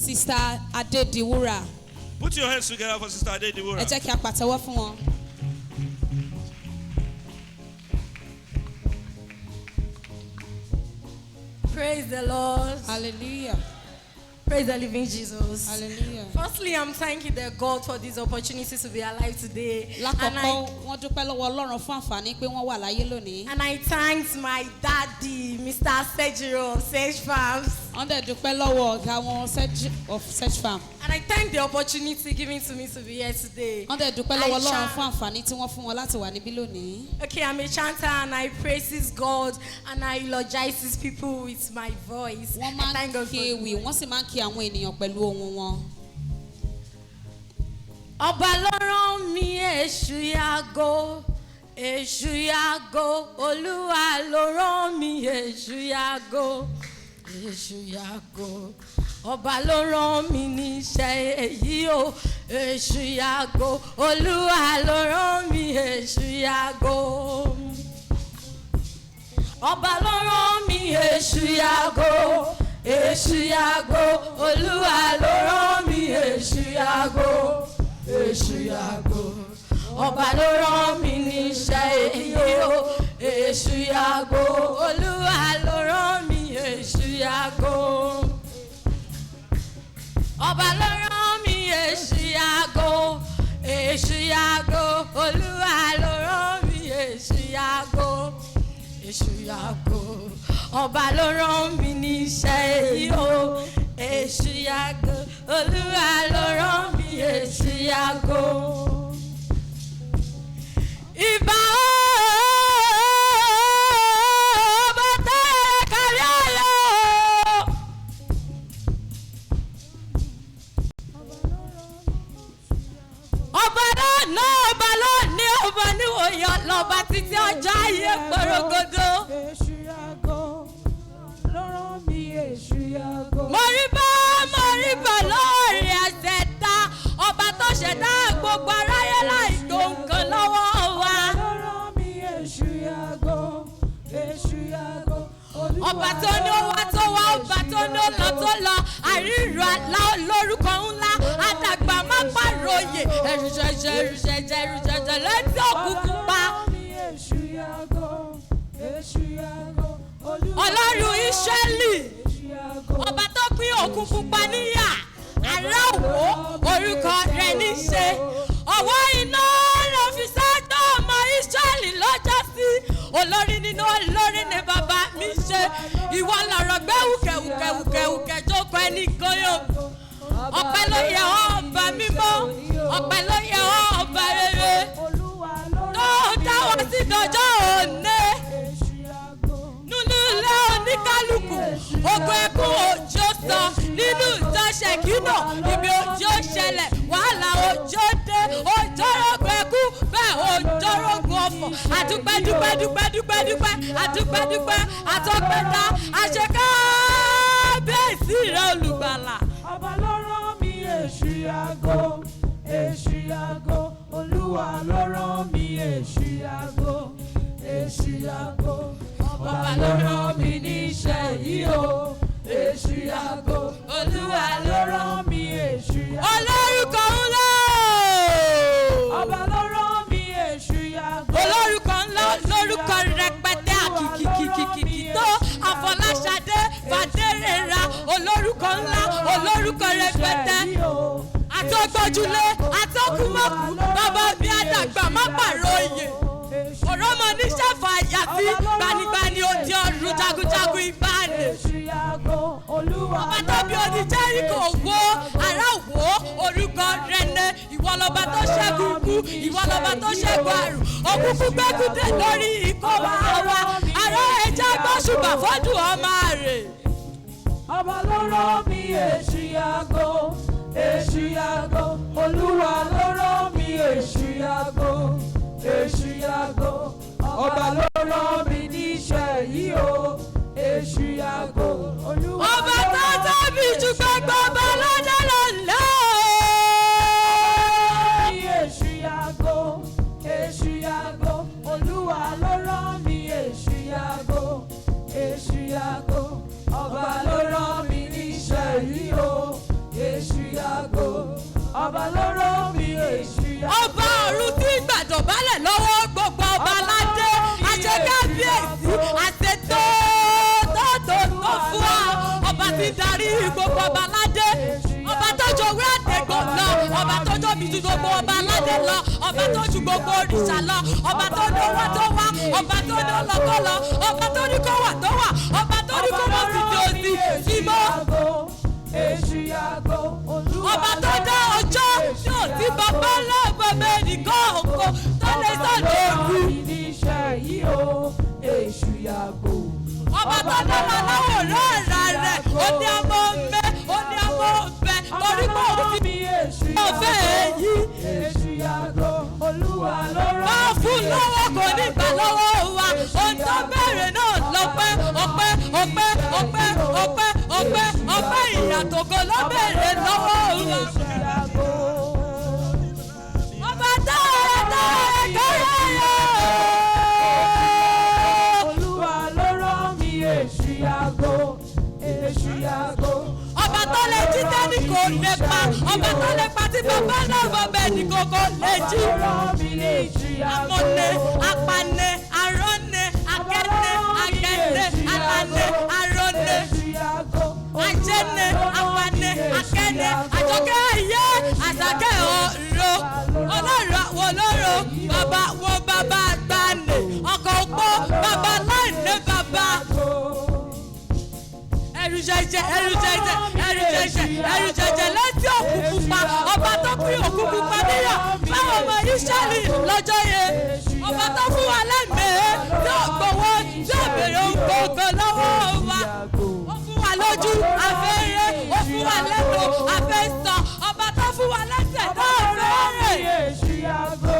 Sister Adediwura. Put your hands together for Sister Adediwura. Ẹ jẹ́ kí a pàtẹ́wọ́ fún wọn. Praise the Lord. Hallelujah. Praise the living Jesus. Hallelujah. Firstly, I'm thanking the God for this opportunity to be alive today. And Lákọ̀ọ́kọ́, I, wọ́n dúpẹ́ lọ́wọ́ Ọlọ́run fún àǹfààní pé wọ́n wà láyé lónìí. and I thanks my daddy, Mr. Sejiro of Sage Farms. Wọ́n dẹ̀ dúpẹ́ lọ́wọ́ ọ̀gá wọn of Search Farm. And I thank the opportunity given to me to be here today. Wọ́n dẹ̀ dúpẹ́ lọ́wọ́ I Ọlọ́run fún àǹfààní tí wọ́n fún wọn láti wà níbí lónìí. Okay, I'm a chanter and I praises God and I eulogize his people with my voice. Wọ́n I máa ń thank God for kéwì, wọ́n sì máa ń kí àwọn ènìyàn pẹ̀lú ohùn wọn. Ọba ló rán mi, èṣù yàgò, èṣù yàgò, Olúwa ló rán mi, èṣù yàgò, èṣù yàgò. Ọba ló rán mi níṣẹ́ èyí o, èṣù yàgò, Olúwa ló rán mi, èṣù yàgò. Ọba ló rán mi, èṣù yàgò, èṣù yàgò, Olúwa ló rán mi, èṣù yàgò, èṣù yàgò. Ọba ló rán mi níṣẹ́ èyí o, èṣù yàgò, Olúwa ló rán mi, èṣù yàgò. Ọba ló rán mi, èṣù yàgò, èṣù yàgò, Olúwa ló rán mi, èṣù yàgò, èṣù yàgò. Ọba ló rán mi níṣẹ́ èyí o, èṣù yàgò, Olúwa ló rán mi, èṣù yàgò. Ìbà ọba tẹ́lẹ̀ kárí ayé o. Ọba náà náà, ọba lónìí, ọba níwòye, lọba títí ọjọ́ ayé gbòrògodò. Èṣù yàgò ló rán mi, èṣù yàgò. Mo rí bá lórí àṣẹ̀dá, ọba tó ṣẹ̀dá gbogbo aráyé láì tó nǹkan lọ́wọ́ wa. Ló rán mi, èṣù yàgò, èṣù yàgò. Olúwa Ọba tó ní ó wá tó wá, ọba tó ní ó lọ tó lọ, àríro àlá, olórúkọ ńlá, àdàgbà má pàròyè, ẹrù jẹjẹ, ẹrù jẹjẹ, ẹrù jẹjẹ létí òkùnkùn pa. Ọba ló rán mi, èṣù yàgò, èṣù yàgò. Olúwa Ọlọ́run Ísírẹ́lì, èṣù yàgò. Ọba tó pín òkun pupa níyà, aláwo orúkọ rẹ̀ ní ṣe. Ọwọ́ iná ló fi ṣáájú ọmọ Ísírẹ́lì lọ́jọ́ sí. Olórí nínú olórí ni bàbá mi ṣe. Ìwọ lọ̀rọ̀ gbé wùkẹ̀wùkẹ̀wùkẹ̀wùkẹ̀ jókòó ẹni kóyò. Ọpẹ́ ló yẹ ọ́, ọba mímọ́. Ọpẹ́ ló yẹ ọ́, ọba rere Olúwa ló tó rán mi, dáwọ́ sí dọjọ́ òní èṣù yàgò. Nínú ilé oníkálukú, ogun ẹkún òjò sọ nínú ìjọ ṣèkínà, ibi òjò ṣẹlẹ̀, wàhálà òjò dé, òjò rògùn ẹkún, bẹ́ẹ̀ òjò rògùn ọ̀fọ̀. Àdúpẹ́, dúpẹ́, dúpẹ́, dúpẹ́, dúpẹ́, àdúpẹ́, dúpẹ́, àtọ́pẹ́ta àṣekábíyèsí rẹ, olùgbàlà. Ọba ló rán mi, èṣù yàgò, èṣù yàgò. Olúwa ló rán mi, èṣù yàgò, èṣù yàgò. Ọba ló rán mi níṣẹ́ yìí o, èṣù yàgò. Olúwa Ló rán mi, èṣù yàgò. Olórúkọ ńlá. Ọba ló rán mi, èṣù yàgò. Olórúkọ ńlá, lórúkọ rẹpẹtẹ, àkìkìkìkìkì tó Àfọláṣadé Fàdérera, olórúkọ ńlá, olórúkọ rẹpẹtẹ, àtọgbọjúlé, àtọkùmọkù, bàbá bí àdàgbà má pààrọ̀ oyè, òrọ́mọ níṣẹ́ fàyàfi, gbanigbani òdi ọ̀run, jagunjagun ìgbàanì. Èṣù yàgò, Olúwa Ọba tó bí odi Jẹ́ríkò wó, ará wò, orúkọ rẹ ní. Ìwọ lọba tó ṣẹ́gun ikú, ìwọ lọba tó ṣẹ́gun àrùn, òkùnkùn gbẹ́kúdé lórí ikọ̀ wa wa ará ẹja gbọ́sùbà fọ́dún ọmọ rè. Ọba ló rán mi, èṣù yàgò, èṣù yàgò. Olúwa ló rán mi, èṣù yàgò, èṣù yàgò. Ọba ló rán mi níṣẹ́ yìí o, èṣù yàgò. Olúwa Ọba ló tó rán tóbi mi, jù èṣù gbogbo ọba yàgò. lọ́dọ̀ ló ń lọ. Mi èṣù yàgò, èṣù yàgò. Olúwa ló rán mi, èṣù yàgò, èṣù yàgò. Ọba ló rán mi níṣẹ́ yìí o. gbàdọ̀bálẹ̀ lọ́wọ́ gbogbo ọba aládé. Àṣẹ kábíyèsí, àṣẹ tó tó tó tó fún wa. Ọba tí ń darí gbogbo ọba aládé. Ọba tó jowé àtẹ̀gbọ̀n lọ. Ọba tó tóbi ju gbogbo ọba aládé lọ. Ọba tó ju gbogbo òrìṣà lọ. Ọba tó ní owó tó wá. Ọba tó ní ọlọ́kọ́ lọ. Ọba tó ní kó wà tó wà. Ọba tó ní kó mọ̀ sí tí ó sì sí mọ́. Èṣù yàgò, Olúwa Ọba tó dá ọjọ́ tí ò sí bàbá lọ́gbọ̀n mẹ́rin kọ̀ọ̀kan tó lè sọ̀dọ̀ òru. Níṣẹ́ yìí o, èṣù yàgò. Ọba tó dára láwòrán ara rẹ̀, ó ní ọmọ mẹ́, ó ní ọmọ bẹ, torí pé òun ti mi èṣù ọ̀fẹ́ èyí. Èṣù yàgò, Olúwa ló rán Máa fún lọ́wọ́ kò ní gbà lọ́wọ́ wa. Ohun tó bẹ̀rẹ̀ náà lọ́pẹ́, ọpẹ́, ọpẹ́, ọpẹ́, ọpẹ́, ọpẹ́, ọpẹ́ ìyàtọ̀gọ́ ló bẹ̀rẹ̀ lọ́wọ́ wa. Èṣù yàgò. Ọba tó rẹ̀ tó rẹ̀ kéré yóò. Olúwa ló rán mi èṣù yàgò, èṣù yàgò. Ọba tó lè jí tẹ́nì kò lè pa, ọba tó lè pa tí bàbá náà bọ̀ bẹ́ẹ̀ ni kò kò lè jí. Ọba ló rán mi ní èṣù yàgò. Amọ̀nẹ, apanẹ, arọ́nẹ, akẹ́nẹ, akẹ́nẹ, alanẹ, arọ́nẹ, Èṣù yàgò. ajẹ́nẹ, apanẹ, akẹ́nẹ, àjọkẹ́ ayé, àsàkẹ́ ọ̀rọ̀, ọlọ́rọ̀ wo lọ́rọ̀, bàbá wo bàbá gbanì, ọkọ̀ òpó, bàbá láìní bàbá. Ẹrù jẹjẹ, ẹrù jẹjẹ, ẹrù jẹjẹ, ẹrù jẹjẹ létí òkú pupa, ọba tó pín òkú pupa níyà báwọn ọmọ Ísírẹ́lì lọ́jọ́ yẹn, ọba tó fún wa lẹ́mìí tí ò gbowó tí ò béèrè ohun gbogbo lọ́wọ́ wa, ó fún wa lójú afẹ́rẹ́, ó fún wa lẹ́nu afẹ́sọ, ọba tó fún wa lẹ́sẹ̀ náà fẹ́rẹ̀. Èṣù yàgò.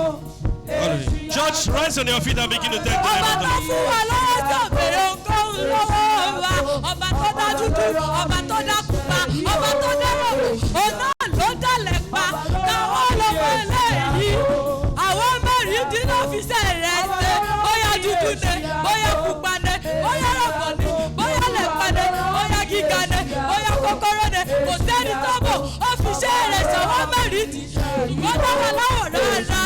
Èṣù Church, rise on your feet and begin to thank the name Ọba of the tó Lord. fún wa lọ́wọ́ tí ò béèrè ohunkóhun lọ́wọ́ wa, ọba tó dá dúdú, ọba tó dá pupa, ọba tó dá rọ̀rùn, òun náà ló dálẹ̀ pa táwọn ọlọ́mọ eléyìí. Àwọn mẹ́rìndínlọ́fíṣẹ́ rẹ̀ ṣe bóyá dúdú ni, bóyá pupa ni, bóyá rọ̀bọ̀ ni, bóyá lẹ̀pa ni, bóyá gíga ni, bóyá kókóró ni, kò sẹ́ni tó mọ̀, ó fi iṣẹ́ rẹ̀ ṣọwọ́ mẹ́rìndín, ṣùgbọ́n táwọn aláwòrán ara